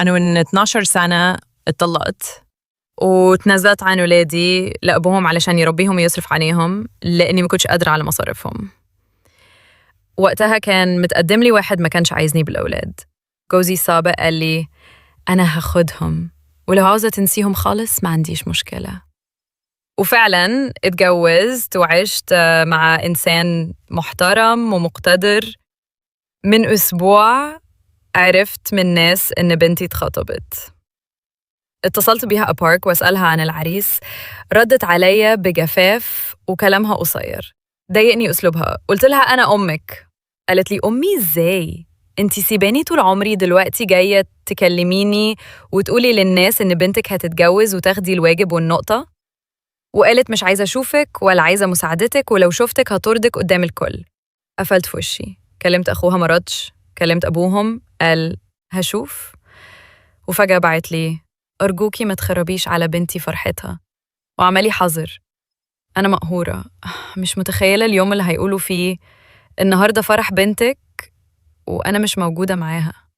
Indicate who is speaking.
Speaker 1: أنا من 12 سنة اتطلقت وتنازلت عن ولادي لأبوهم علشان يربيهم ويصرف عليهم، لأني ما كنتش قادرة على مصاريفهم. وقتها كان متقدم لي واحد ما كانش عايزني بالأولاد. جوزي السابق قال لي أنا هاخدهم، ولو عاوزة تنسيهم خالص ما عنديش مشكلة. وفعلا اتجوزت وعشت مع إنسان محترم ومقتدر. من أسبوع عرفت من ناس إن بنتي اتخطبت. اتصلت بيها أبارك وأسألها عن العريس، ردت عليا بجفاف وكلامها قصير. ضايقني أسلوبها. قلت لها أنا أمك. قالت لي أمي إزاي؟ انتي سيباني طول عمري، دلوقتي جاية تكلميني وتقولي للناس إن بنتك هتتجوز وتاخدي الواجب والنقطة؟ وقالت مش عايزة أشوفك ولا عايزة مساعدتك، ولو شفتك هطردك قدام الكل. قفلت في وشي. كلمت أخوها ما ردش، كلمت أبوهم قال هشوف، وفجأة بعت لي أرجوكي ما تخربيش على بنتي فرحتها، وعملي حظر. أنا مقهورة، مش متخيلة اليوم اللي هيقولوا فيه النهاردة فرح بنتك وأنا مش موجودة معاها.